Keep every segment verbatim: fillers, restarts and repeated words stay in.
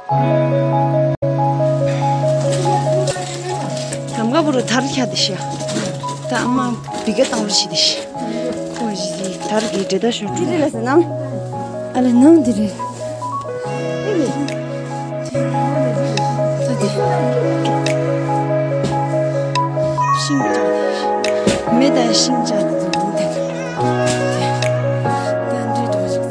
ལམ་ཁ་བོ་རུ་དར་ཁྱ་དེ་ཤ། ད་ཨ་མ་བི་ག་བཏང་རུ་ཤི་དེ་ཤ། ཁོ་ཞི་དར་གི་འདྲེ་ད་ཤོར་འདི་རེད་ལ་ཟེར་ནམ། ཨ་ལ་ནང་འདི་རེད། ད་དེ། ཤིང་བཅག་དེ་ཤ། མེ་ད་ཤིང་བཅག་དེ་འདུག་འདི། དེ། ད་འདྲེ་འགྲོ་ཞིག་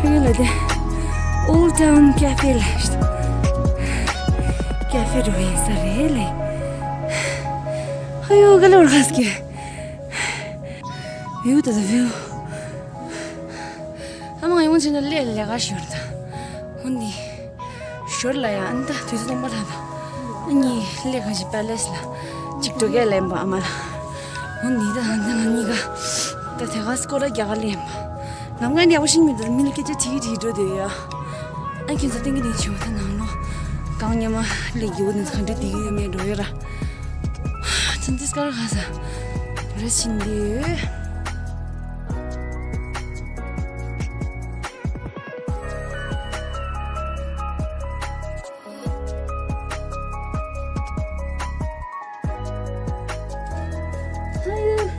ཕ་གི་ལ་དེ། Old Town Cafe ལ། Cafe རུ་ཡིན་ས་རེད་ལེ། ཧ་ཡོ་ག་ལོར་ཁ་སྐྱེ། View ད་ད་view། ཨ་མ་ང་ཡོང་ཕྱིན་ན་ལས་ལས་ཀ་ཞོར་ད། ཧོན་ནི། ཞོར་ལ་ཡ་ཨན་ད་དུས་ཚོད་སྟོང་པ་ལ་ད། ཨ་ནི་ལས་ཁ་ཞིག་པེ་ལེ་སི་ལ། ཅིག་འགྲོ་གས་ལེན་པ་ཨ་མ་ལ། ཧོན་ནི་ད་ཨན་ད་ང་གཉིས་ཀ། ད་དེ་ག་སྐོར་ར་རྒྱ་གར་ལེན་པ། ལམ་ཁ་ནས་ཡག་པོ་ཤེས་མི་འདུག་མི་ལ་སྐད་ཆ་དྲིས་དྲིས་འགྲོ་བསྡད་ཡ། ཨ་ཁྱེད་ཚོ་ཏིང་གི་ཏིང་བྱེད་པ་ད་ནང་ལོ། གང་ཉི་མ་ལས་རྒྱུ་བོ་ནི་ག་འདྲ་བསྡད་ཀྱི་ཡོད་མེད་འགྲོ་ཡོད་ར། ཚན་ཏིས་ཀར་ཁ་ས། རེ་ཕྱིན་དེ་ཡོད།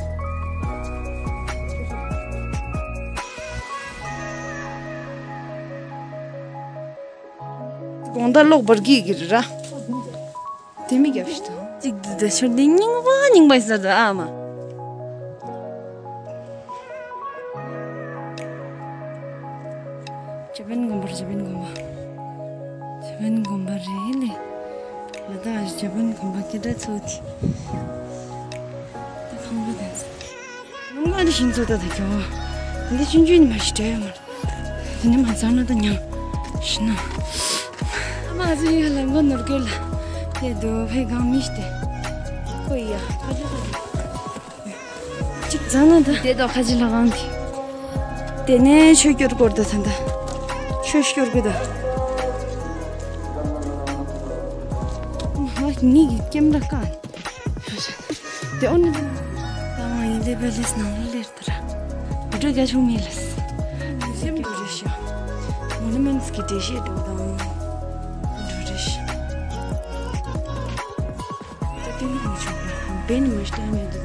དགོང་དག་གློག་འབར་གྱི་གི་རེད་ར། དེ་མི་རྒྱབ་ཤི་ཐང་། གཅིག་ཏུ་དེ་ཤོར་དེ་རྙིང་པ་རྙིང་པ་ཟེར་དུ་ཨ་མ། ཇ་པན་དགོན་པ་རེད། ཇ་པན་དགོན་པ། ཇ་པན་དགོན་པ་རེད་ལེ། ལ་དྭགས་ཇ་པན་དགོན་པ་སྐད་གྲགས་ཚོ་དེ། ད་ཁང་པ་དང་། ལུང་ག་འདི་ཤིང་ཚོ་ད་ད་གྱོ། འདི་ཆུང་ཆུང་ནི་མ་ཤི་བྲལ་ཡོད་མ་རེད། དེ་ནི་མ་ཚང་ན་ད་ཉང་ཤི་ན། ཨ་མ་ང་ཚོ་ཡིན་ལ་མགོ་ནོར་གོས་ལ། དེ་དུ་ཕའི་གང་མི་ཤི་དེ། ཁོ་ཡ་ཕ་ཇ་ཁ་གཅིག་ཚང་ན་ད། དེ་དང་ཁ་ཆེ་ལ་གང་དེ། དེ་ནས་ཆོས་སྐྱོར་སྐོར་ད་ད་ད། ཆོས་སྐྱོར་གི་ད། ང་གཉིས་ཀྱི་ཀེམ་ར་ཀ། དེ་ཨོ་ནི། ད་ང་ཡིན་དེ་བེ་ལེས་ནང་ལ་ལེར་དེ་ར། བི་ཌིའོ་རྒྱ་ཆུང་མེད་ལས། མིའུ་ཛི་ཡམ་འགྲོ་རེ་ཤག་མོ་ནུ་མེན་ཊི་སི་གི་འགྲེལ་བཤད་འགྲོ་དང་། འགྲོ་རེ་ཤག་ད་དེ་ནི་མི་ཆོག་ལ། བེ་ནི་མི་ཤི་ཏ་མེད་འདི་ད།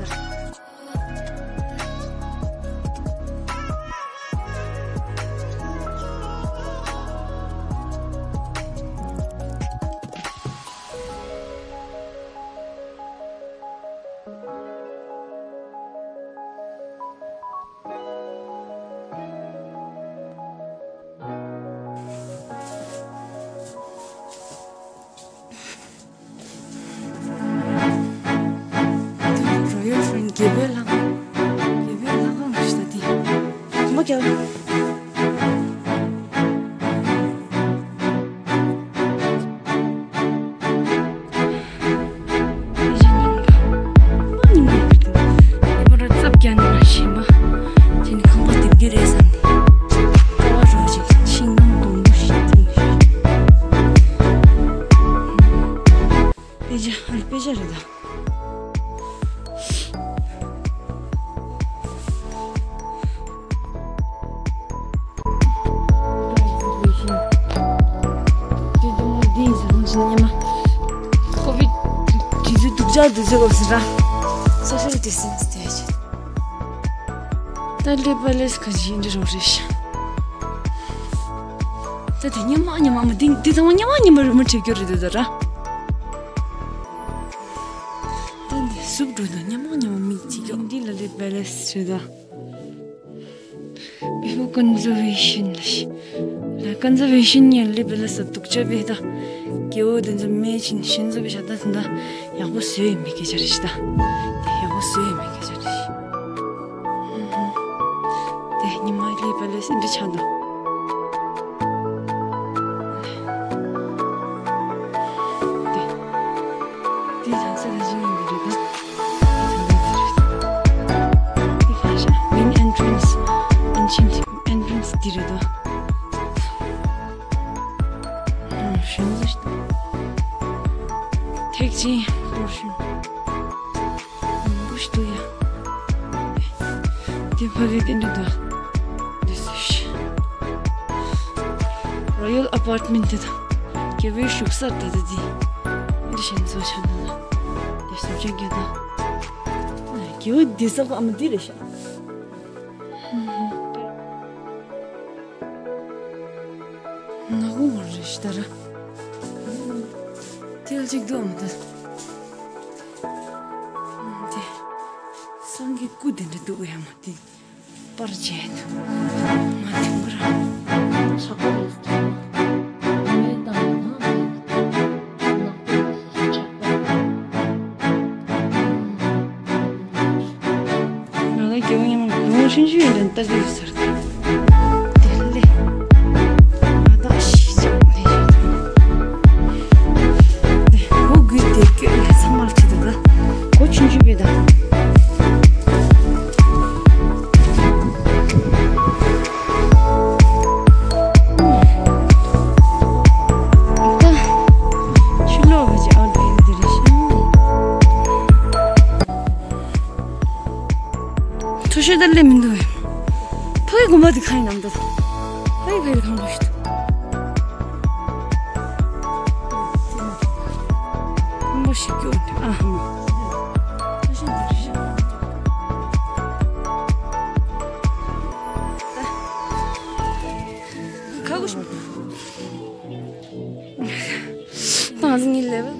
རོ་ཡོ་ཧྲན་དགེ་བའི་ལྷ་ཁང་། དགེ་བའི་ལྷ་ཁང་ཞིག་ད་དེ། མ་རྒྱལ། དཔེ་ཆ། ཨ་ནི་དཔེ་ཆ་རེད་ད། ཀོ་བིད་དུས་ཚོད་སྡུག་ཅག་དུས་ཚོད་སྐབས་སུ་ར། སོ་ཤལ་ཌི་སི་ཊེན་སི་དེ་བྱེད། ད་ལེ་པ་ལེས་ཁ་ཅིག་འདི་རོ་རེ་ཤ། ད་དེ་སྙེ་མ་སྙེ་མ་མ་འདི་འདི་ཚང་མ་སྙེ་མ་སྙེ་མ་རི་མོ་བྲིས་རྒྱུ་རེད་འདུག་ད་ར། ད་འདི་སུབ་འགྲོ་ན་སྙེ་མ་སྙེ་མ་མིག་ཅིག་ཡོད། འདི་ལ་ལི་པེ་ལེ་སི་རེད་ད། People conservation ལ་ཤི། ལ་conservation ཡང་ལི་པེ་ལེ་སི་སྡུག་ཅག་པས་ད། རྒྱལ་པོ་དེ་ཚོ་མེད་ཕྱིན་ཤིན་ཚོ་པའི་ཞག་ད་ད་ད་ཡག་པོ་བཟོས་ཡོད་མེད་སྐད་ཆ་རེད་ཤི་ད། དེ་ཡག་པོ་བཟོས་ཡོད་མེད་སྐད་ཆ་རེད་ཤི། དེ་ཉི་མ་ལི་པེ་ལེ་སི་འདི་ཆགས་འདུག་དེ། དེ་ཐང་ས་ལ་བཞིན་ཡིན་པ་རེད་ད། དེ་ཐང་ས་རེད། དེ་ཁ་ཤ་main entrance ancient entrance འདི་རེད་ད། ཨ་ཞུན་ཟིག་ཐེག་ཆེན་པོར་ཞུན། མང་པོ་ཞིག་འདུག་ཡ། དེ་ཕ་གི་དེ་འདྲ་འདུག་འདི་སུ་ཞིག Royal Apartment དེ་དང་། རྒྱལ་པོའི་བཞུགས་ས་ད་ལྟ་འདི། འདི་ཞེན་ཚོ་ཆ་ན་ལ། འདི་སུ་ཅན་གྱི་ད། རྒྱལ་པོ་འདི་ས་གོ་ཨ་མ་འདི་རེད་ཤག་ནག་པོ་མོ་རེད་ཤག་ད་ར། ཐེལ་གཅིག་འདུག་ཨ་མ་ད། དེ། སང་གི་སྐུ་དེ་འདྲ་འདུག་ཡ་མ་དེ། པར་བྱས་འདུག་ང་དེ་མོ་ར། ཆག་པ་རེད། ངས་བཏང་ན་ནག་པོ་ཆག་པ། ང་ལ་རྒྱལ་བོ་ཉི་མ་ལུང་ཆུང་ཆུང་ཡིན་ནས་ལྟ་གི་ཡོད་ས་རེད། དེ་ལས། ང་དག་ཤི་ཆགས་ནས་ཡོད། དེ་སྒོ་དགོས་དེ་སྐྱོད་ལ་ཚང་མར་བྱེད་འདུག་ལ། སྒོ་ཆུང་ཆུང་བས་དང་། ད་ཕྱི་ལོགས་ཀྱི་ཨ་འདྲ་ཡིན་འདི་རེད་ཤག་མཐོ་ཤོས་ད་སླེབས་མི་འདུག་བས། ཕ་གི་དགོན་པ་འདི་ག་ཡིན་ནམ་ད། ཕ་གི་ཕ་གི་ཁང་པ་ཞིག་འདུག་ཁང་པ་ཞིག་སྐྱོ་འདུག་ཨ་ཧ་མ། མཐོ་ཤོས་འདི་རེད་ཤག་ཁ་ཁུ་ཤུ། ད་ང་ཚོ་ངའི་level།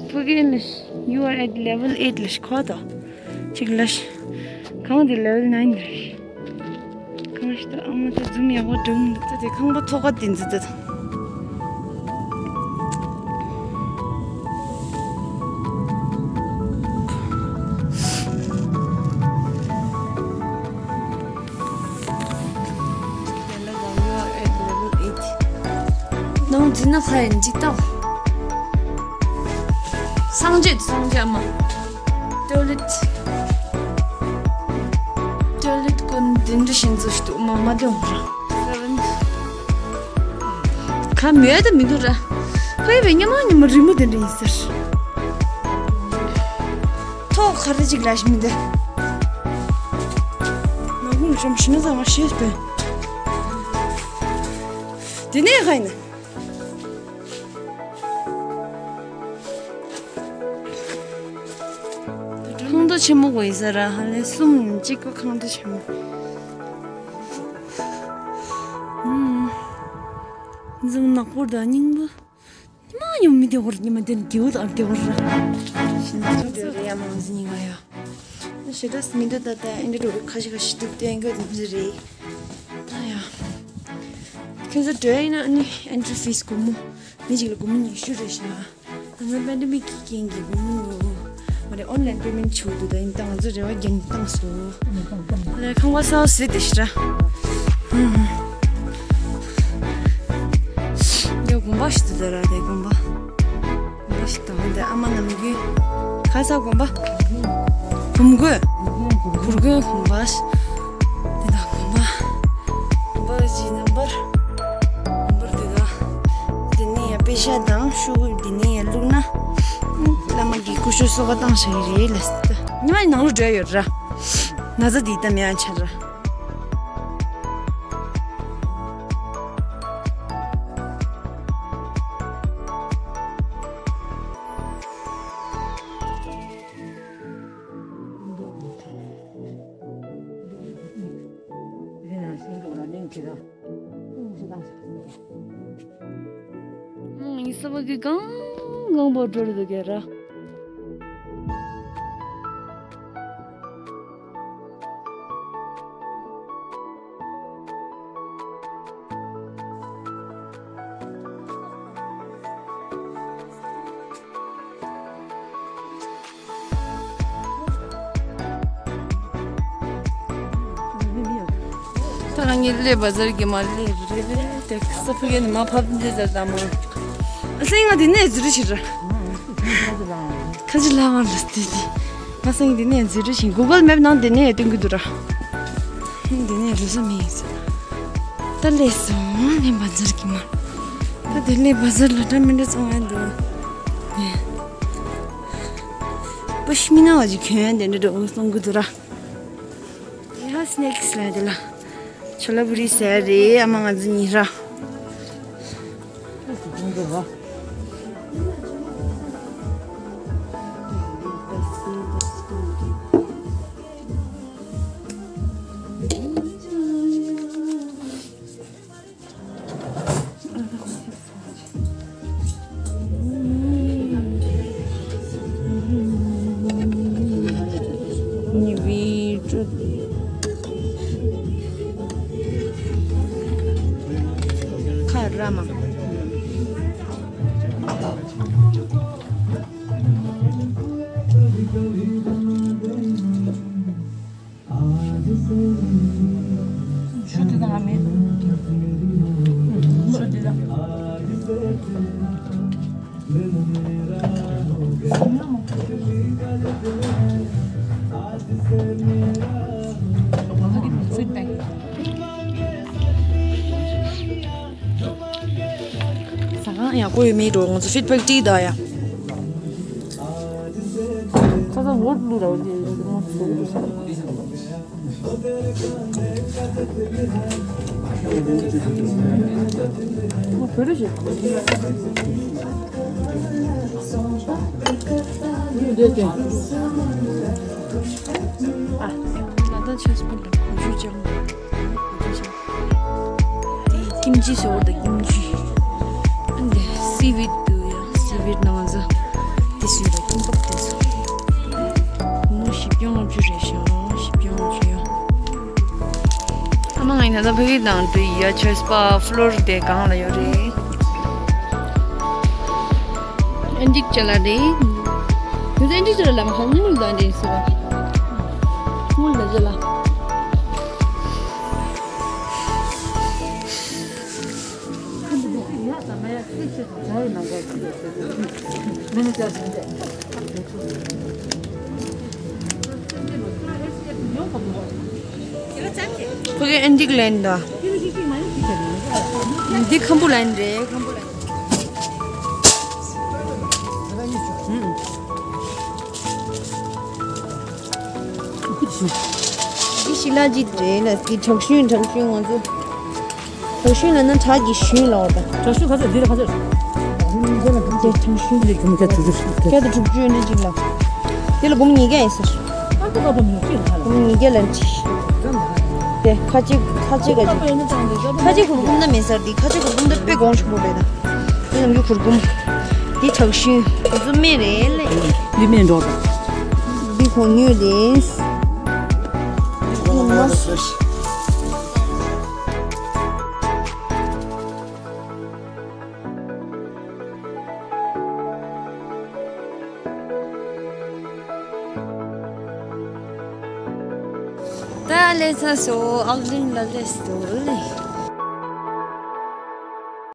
ཕ་གི་ལ། You are at level eight ལ་ཤི་ཁོ་ད། གཅིག་ལ་ཤི། གང་དེ་level nine ལ་ཤི། གང་ཤི་ད་ཨ་མ་ད་zoom ཡག་པོ་འགྲོ་མི་འདུག་ད་དེ་ཁང་པ་ཐོག་ཁ་དེ་འཛི་ད་ད། ནང་འཛིན་ན་ཁ་ཡིན་ཅིག་ཏང་། སངས་རྒྱས་སངས་རྒྱས་མ། toilet toilet ཀུན་དེ་འདྲ་ཞིག་འཛུལ་ཞིག་འདུག་མ་མ་དེ་འོང་ར། seven ཁ་མེད་ད་མི་འདུག་ར། ཕ་ཡི་བའི་ཉི་མ་ཉི་མ་རི་མོ་དེ་འདྲ་ཡིན་ཟེར། ཐོག་ཁ་རེ་ཅིག་ལ་ཞིག་མི་འདུག་ང་ཁུངས་ཤོམ་ཤི་ན་ཚང་མ་ཤེས་པས། དེ་ནས་ཧ་ཡིན། ཁང་ཐོག་ཆེན་མོ་གོ་ཡིན་ས་ར་ཧ་ལས་གསུམ་གཅིག་པ་ཁང་ཐོག་ཆེན་མོ། ཨུམ། འཛུམ་ནག་པོ་དང་སྙིང་པོ། ཉི་མ་ཉི་མ་མི་བདེ་བར་ཉི་མ་བདེ་ན་དགེ་བ་དང་བདེ་བར་ར། ཤིན་ཏུ་འདོད་རེ་ཡ་མང་ཟིན་ཡིན་ང་ཡ། ཞེ་དྲག་མི་འདོད་ད་ལྟ་ཨེ་འདྲ་འགྲོ་ཁ་ཤས་ཁ་ཤས་འདུག་སྟོན་དགོས་དེ་འདྲ་རེད། ད་ཡ། ཁྱོད་ཚོ་འགྲོ་ཡིན་ན་ཨ་ནི་entry fees སྒོར་མོ། མི་གཅིག་ལ་སྒོར་མོ་ཉི་ཤུ་རེད་ཤག་ད་ལྟ་pandemic གི་རྐྱེན་གྱིས་སྒོར་མོ། མ་རེད་online payment བྱེད་དགོས་འདུག་ད་ཡིན་ད་ང་ཚོ་རེ་བ་རྒྱག་བཏང་སོང་། ལས་ཁང་པ་གསར་པ་བཟོས་ཏེ་ཤི་ར། ཡ་དགོན་པ་ཞིག་འདུག་ད་ར་དེ་དགོན་པ། དགོན་པ་ཞིག་དང་དེ་ཨ་མ་ནམ་རྒྱུན། ག་ས་དགོན་པ། བུམ་དགོན། གུར་དགོན་དགོན་པ། དེ་དང་དགོན་པ། དགོན་པ་གཅིག་རྣམ་པར། དགོན་པར་དེ་དང་། དེ་ནས་ཡང་པེ་ཤ་དང་ཤོག་གུ་དེ་ནས་ཡང་བླུགས་ན། བླ་མ་གི་སྐུ་ཞབས་གསོལ་ཁ་བཏང་བཞག་གི་རེད་ལ། ཉི་མ་ནང་ལོགས་འགྲོ་ཡ་ཡོད་ར། ན་ཚ་དེ་ད་མེད་ཡང་ཆ་ར། ངའི་སྲིད་པ་གི་གང་གང་པོ་འགྲོ་རེད་འདུག་གས་ར། ད་ང་གཉིས་སླེ་བ་ཟར་གྱི་མ་སླེ་རེད་དེ་ས་ཕུ་གེ་ནི་མ་ཕབ་འདི་ཟེར་ད་མ། ཨ་སེང་ང་འདི་ནས་འཛུལ་ཞིག་ར། ཁ་ཅི་ལ་ང་ལ་སྟེ་དེ། ང་སེང་འདི་ནས་འཛུལ་ཞིག་གུ་གལ་མེབ་ནང་འདི་ནས་སྟོན་གི་འདུག་ར། འདི་ནས་རུ་ས་མི་ཡིན་ས། ད་སླེ་སོང་སླེ་བ་ཟར་གྱི་མ། ད་དེ་སླེ་བ་ཟར་ལ་འདྲ་མི་འདྲ་སོང་ཨ་འདུག་པ་ཤི་མི་ན་བ་ཅི་གྱོན་དེ་འདྲ་འགྲོ་སོང་གི་འདུག་ར། ཡ་སི་ནེག་སི་ལ་དེ་ལ། ཆོ་ལ་བུ་རི་ཟེར་རེད་ཨ་མ་ང་ཚོ་གཉིས་ར། ཁ་ར་མ། ཆུ་དེ་དང་ཨ་མེད། ཆུ་དེ་དང་། ཕི་ཌི་བེག་ཟ་ཁང་ཡག་པོ་ཡོད་མེད་འགྲོ་ང་ཚོ་ཕི་ཌི་བེག་བྲིས་ད་ཡ། ཁ་ས་ཝོཊ་བླུགས་ར་འོ་དེ་ང་ཚོ་བཟོ་གི་འདུག་ས། ང་བོད་རིགས་ཤིག་འདི་སྟེ། ཨ། ང་ད་ཆོས་པ་ལ་གོ་ཞུ་ཅང་། ཀིམ་ཅི་ཟེར་བ་དང་ཀིམ་ཅི། ཨ་འདི་སི་ཝིད་འདུག་ཡ། སི་ཝིད་ནང་ཟ། དེ་སུས་ལ་ཀིམ་པབ་དེ་ཟ། མོ་བཞི་བརྒྱ་ལྔ་བཅུ་རེད་ཤག་བཞི་བརྒྱ་ལྔ་བཅུ་ཡ། ཨ་མ་ང་ཡིན་ན་ད་ཕ་གི་དང་དུ་ཡ་ཆོས་པ་ཕློར་དེ་གང་ལ་ཡོད་རེད། ཨན་ཅིག་ཅ་ལ་རེད། དུ་ཨན་ཅིག་ཅ་ལ་ལ་མ་ཧང་མུལ་དང་རེད་ཟེར་བ། མུལ་ལ་ཅ་ལ། ཁོ་གི་ཨན་ཏིག་ལན་ད། འདི་ཁམ་བུ་ལན་རེད་ཁམ་བུ་ལན། འདི་ཤི་ལ་ཇི་རེད་ལ་སི་དྲག་ཤུན་དྲག་ཤུན་ང་ཚོ། དྲག་ཤུན་ལ་ན་དྲག་གི་ཤུན་ལ་འོ་ད། དྲག་ཤུན་ག་ཚོད་འདི་ལ་ག་ཚོད། དེ་དྲག་ཤུན་ལ་གུམ་བརྒྱ་དྲུག་ཅུ། བརྒྱ་དང་དྲུག་ཅུ་འདི་གཅིག་ལ། དེ་ལ་གུམ་ཉིས་བརྒྱ་ཡིན་ཟེར། ཨ་ཏི་ཀ་པ་མི་གཅིག་ལ་ཧ་ལ། གུམ་ཉིས་བརྒྱ་ལ་ཅི། དེ་ཁ་ཅིག་ཁ་ཅིག་ག་ཅིག་ཁ་ཅིག་གུར་གུམ་ན་མེད་ཟེར་དེ་ཁ་ཅིག་གུར་གུམ་ད་དཔེ་གོང་ཆེན་པོ་རེད་ད། དེ་ནམ་རྒྱུན་གུར་གུམ། དེ་དྲག་ཤུན་ཁོ་ཚོ་སྨན་རེད་ལེ། འདི་སྨན་འགྲོ་ད། འདི་གོང་ཉོས་རེད། ད་ལས་ཚ་སོ་ཨག་ལིན་ལ་ལས་སོ་ལེ།